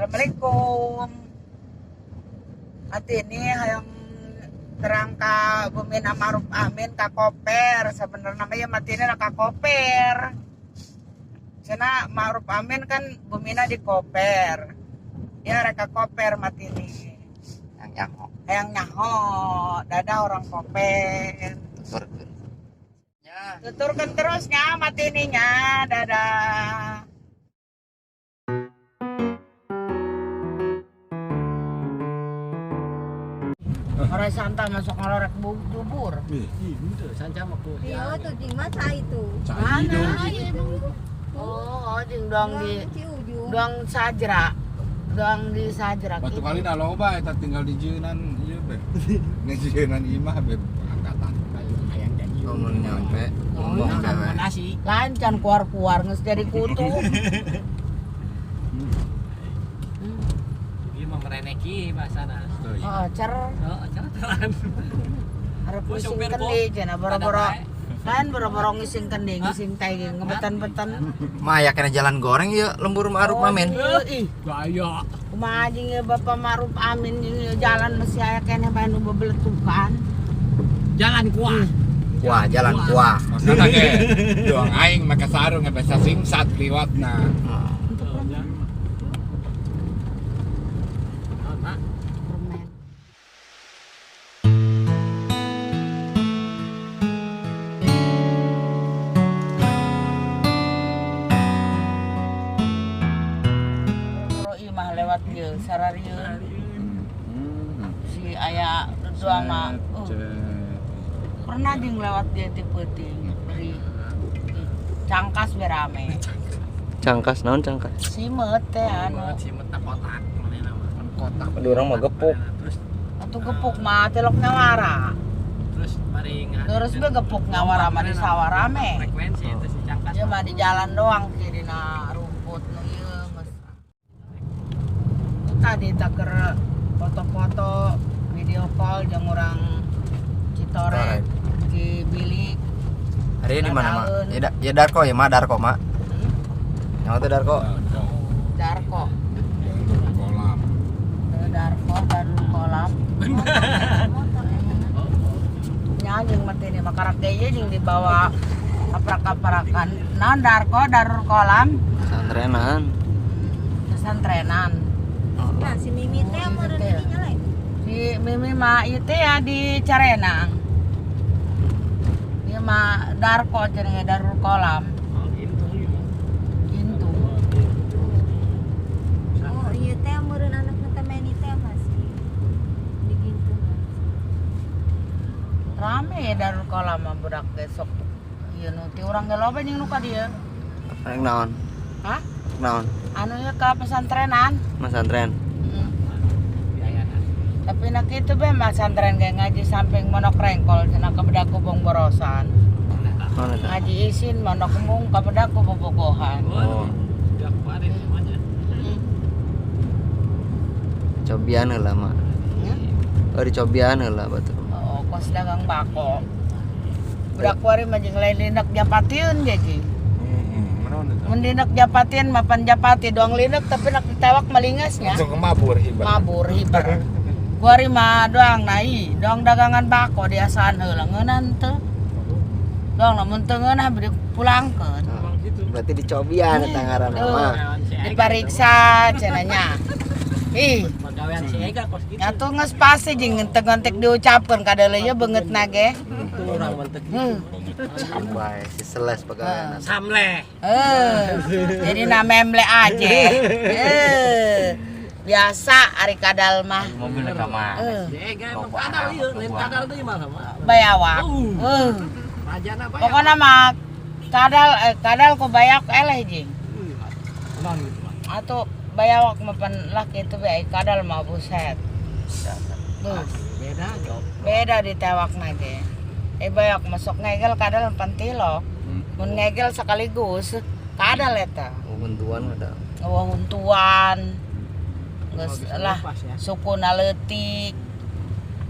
Assalamualaikum. Ati ini hayang terang ka bumi Ma'ruf Amin ka Koper. Sebenarnya namanya mati ini ka Koper. Cenah Ma'ruf Amin kan bumina di Koper. Ya reka Koper mati ini. Yang nyaho. Hayang nyaho, dadah orang Koper. Tuturkeun. Ya. Tuturkan terusnya mati ininya, dadah. Orang santai masuk ngelorek bubur. Iya tuh di masa itu. Mana? Oh, jeung doang di doang sajra. Doang di sajra. Batu kali dah loba eta tinggal di jieunan ieu be. Ngejienan imah be angkatan. Mun nyampe ngomong dewe. Lain can keluar-keluar geus jadi kutu. Ieu mah mereneki bahasana. Oh, cer. Oh, cer-ceran. Arep Oh, ngising sopir kendi cenah boro-boro. Lain boro-boro ngising kendi, Hah? ngising tai ge ngebetan-betan. Mah aya kena jalan goreng ieu lembur Ma'ruf Amin. Oh, ih, Gaya. kumaha jeung ieu Bapak Ma'ruf Amin jeung ieu jalan masih aya keneh bae nu bebeletukan. Jalan kuah. Kuah, jalan kuah. Maksudna ge doang aing make sarung ge bisa singsat liwatna. Oh, Mak. Permen. Boro imah lewat ieu sararieun si aya doang mah. Pernah jeung lewat dia ti peuting beri cangkas berame. Cangkas naon cangkas? Simeut teh anu. Simeut na kotak manehna mah. Kotak. Aduh urang mah gepuk. Terus Atuh gepuk mah tilok nyawara. terus mari Terus be gepuk nyawara mah di sawah rame. Frekuensi itu si cangkas. Dia mah di jalan doang kiri na rumput nu ieu geus. Tadi tak keur foto-foto video call jeung urang Citorek di bilik. Hari ini di mana, Mak? Ya, ya Darko ya, Mak, Darko, Mak. Nyawa tuh Darko. Darko. Kolam. Darko baru kolam. Nya jeung mati ni makarak ge jeung dibawa aprak-aprakan. Naon Darko darur kolam Pesantrenan. pesantrenan. Nah si Mimi teh meureun Gitu. ini nyalain. Di Mimi mah ieu teh ya di Carenang. Ieu mah Darko cenah darur kolam. Oh, gitu. Gitu. Oh iya teh meureun anakna teh Meni teh masih di gitu. Rame ya darur kolam mah budak besok. Ieu nu ti urang ge loba jeung nu ka dieu. Rek naon? Hah? Naon? Anu ieu ka pesantrenan. Pesantren. Tapi nak itu be pesantren ge ngaji samping monok rengkol cenah ka bedaku bongborosan. Naon eta? Ngaji isin monok mung ka bedaku bobogohan. Oh. Udah kemarin semuanya. Cobian heula, Mak. Ya? Oh, dicobian heula batur. Oh, kos dagang bako. Budak kuari mah jeung lain lindak japatieun ge jeung. Mun lindak japatieun mapan japati doang lindak tapi nak ditewak malingasnya. Langsung ke mabur hibar. Mabur hiber. Kuari mah doang nai, doang dagangan bako diasaan heula ngeunan teu. Doang lamun teu ngeunah bari pulangkeun. Berarti dicobian eta ngaranna Tuh. mah. Dipariksa cenah nya. Ih, Pagawean si Ega kos gitu. atuh geus pasti jeung entek-entek diucapkeun kadeuleu ye beungeutna ge. Itu orang mentek Sampai si seles pagawean. Samleh. Jadi na memble aja. Biasa ari kadal mah. Mobil ka mana? Si Ega emang kadal ieu, lain kadal deui mah sama. Bayawak. Rajana bayawak. Pokokna mah kadal kadal ku bayak eleh jeung. Naon gitu mah. Atuh bayawak mah pan lah kitu bae kadal mah buset. Beda jok. Beda ditewakna ge. Bayak masuk ngegel kadal pan tilok. Mun ngegel sekaligus kadal eta. Oh, bentuan ada. Wah untuan. Geus lah ya. sukuna leutik.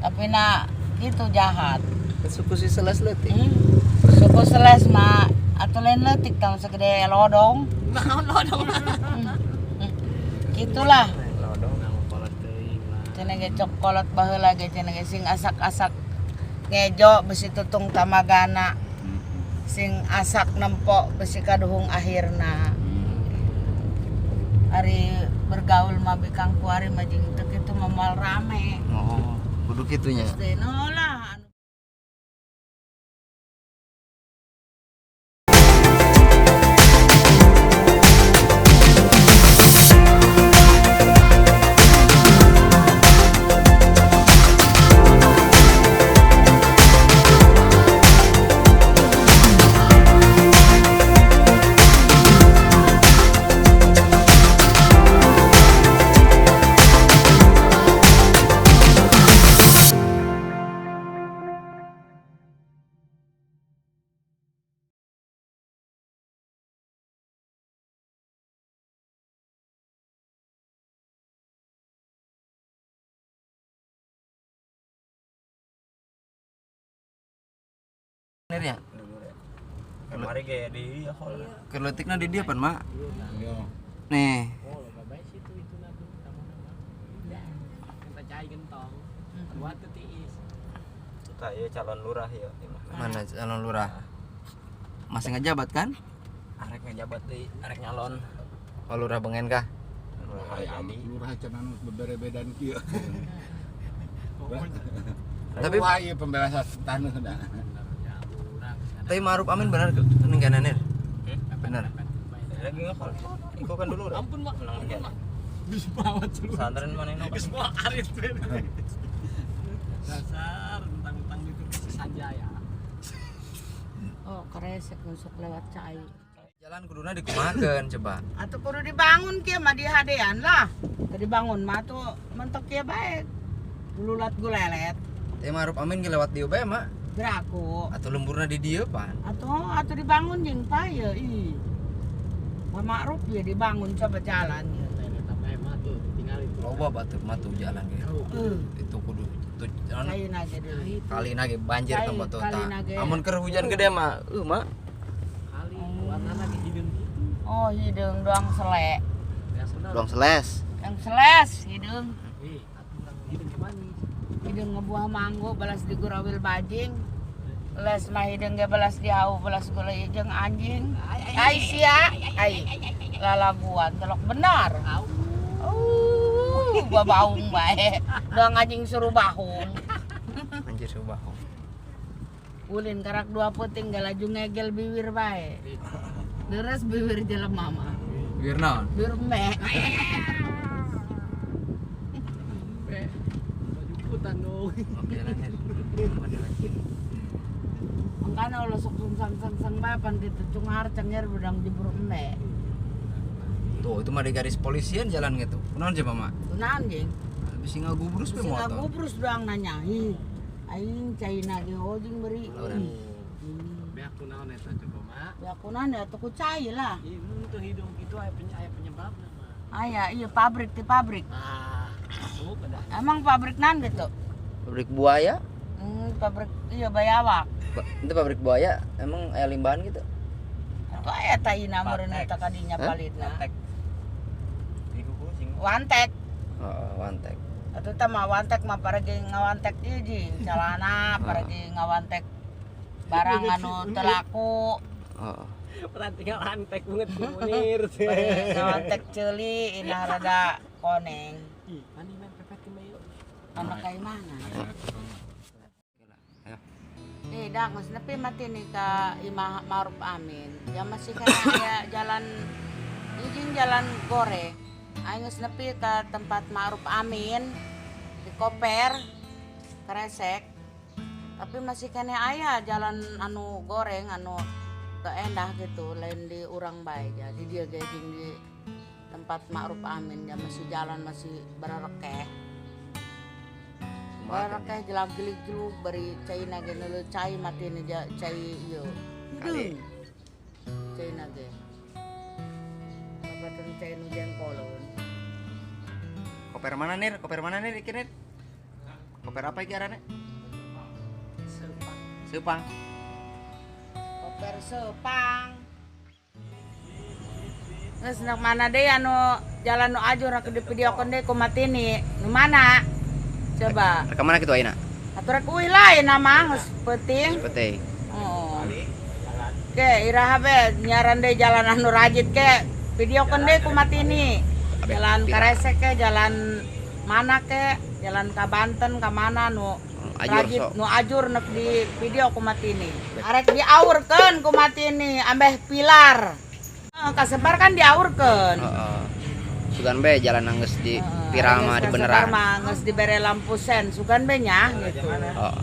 Tapi na gitu jahat. Suku si seles leutik. Suku seles mah atuh lain leutik tong segede lodong. Naon lodong. Gitulah. Cenah ge cok kolot baheula ge cenah ge sing asak-asak ngejo besi tutung tamagana. Sing asak nempok besi kaduhung akhirna. Ari bergaul mah bikang kuari mah jeung teu kitu mah moal rame. Oh, kudu kitu nya. No lah. Ya. Kemarin kayak di hall. Keleutikna di dia pan, Mak. Iya. Nih. Oh, loba bae situ itu na tuh tamu. Kita cai gentong. Dua teu tiis. Tah ieu calon lurah ya. Mana calon lurah? Masih ngejabat kan? Arek ngejabat deui, arek nyalon. Oh, lurah bengen kah? Lurah lurah cenah anu bebere-bedan kieu. Tapi wah ieu pembebasan tanah dah. Tapi Ma'ruf Amin benar ningganan Nir? Benar. Lagi ngehol. Iko kan dulu. Ampun, Mak. Ampun, Mak. Bisa bawa celur. Pesantren mana ini? Geus bawa arit. Dasar tentang-tentang itu kasih saja ya. Oh, kresek nusuk lewat cai. Jalan kuduna dikumahakeun coba. Atuh kudu dibangun kieu mah dihadean lah. Teu dibangun mah tuh mentok kieu bae. Gululat gulelet. Tapi Ma'ruf Amin ge lewat dieu bae, Mak. Geraku. Atau lemburna di dieu pan. Atau dibangun jeung paye ih. Pak Ma'ruf ya dibangun coba jalan ya. Loba batu mah tuh jalan ge. Itu kudu itu jalan Caina ge deui. kalina ge banjir tempat tuh Kalina ge. Amun keur hujan gede mah mak. Kali warnana ge hideung kitu. Oh, hideung doang sele. Doang seles. Yang seles hideung. Atuh urang hideung ge manis. Hideung ngebuah manggo balas digurawil bajing. Les mah hideung ge balas dihau balas gula jeung anjing. Ai sia, ai lalaguan telok benar. Babaung bae. Doang anjing suruh bahung. Anjir suruh bahung. Ulin karak dua puting galaju ngegel biwir bae. Deres biwir jelema mah. Biwir naon? Biwir me. Baju putan dong. Oke lah Nir. Makanya ulah sok sungsang-sungsang bae pan kitu cungar cengir bedang jebur me. Tuh, itu mah di garis polisian jalan gitu. Kunaon coba, Mak? Kunaon jeung? Bisi ngagubrus we Bisi motor. ngagubrus doang nanya. Ih, aing caina ge ojing beri. Beak kunaon eta coba, Mak? Beak kunaon ya tuh ku cai lah. Ih, mun teu hidung kitu aya penyebabna, Mak. Aya, iya pabrik ti pabrik. Ah, masuk dah. Emang pabrik nan gitu? Pabrik buaya? Pabrik iya bayawak. Itu pabrik buaya emang aya limbahan gitu? Atuh aya taina meureun eta kadinya palitna. Wantek. Oh, wantek. Atuh tah mah wantek mah paragi ngawantek ieu jeung calana, paragi ngawantek barang anu teu laku. Heeh. Pernah tinggal antek banget si Munir. Paragi ngawantek ceuli inah rada koneng. Ih, mani main pepet ke mayo. Anak kai mana? Dah geus nepi mati nih ka Imah Ma'ruf Amin. Ya masih kana aya jalan izin jalan goreng. Aing geus nepi ka tempat Ma'ruf Amin di Koper Kresek. Tapi masih kene aya jalan anu goreng anu teu endah gitu, lain di urang bae. Jadi dia ge jeung di tempat Ma'ruf Amin ya masih jalan masih bararekeh. Bararekeh jelag jelig-jelug bari caina ge neuleuh cai mati ni cai ieu. Hideung. Caina ge. Babatan cai nu jengkolon. Koper mana Nir? Koper mana Nir iki Nir? Koper apa iki arane? Sepang. Sepang. Koper sepang. Geus nak mana deui anu Jalan nu ajur rek di videokeun deui ku Matini. Nu mana? Coba. Rek ka mana kitu ayeuna? Atuh rek uih lain mah geus peuting. Penting. Oh. Ke iraha be nyaran deui jalan anu rajit ke videokeun deui ku Matini. Abe, Jalan pira. Karesek ke jalan mana ke jalan ka Banten ka mana nu Ajur rajit sok. nu ajur nek di video ku Matini. Arek diaurkeun ku Matini ambeh pilar. Eh, kasebar kan diaurkeun. Heeh. Sugan be jalan geus di Heeh, viral mah geus di beneran. kasebar mah geus dibere lampu sen sugan be nya gitu. Heeh.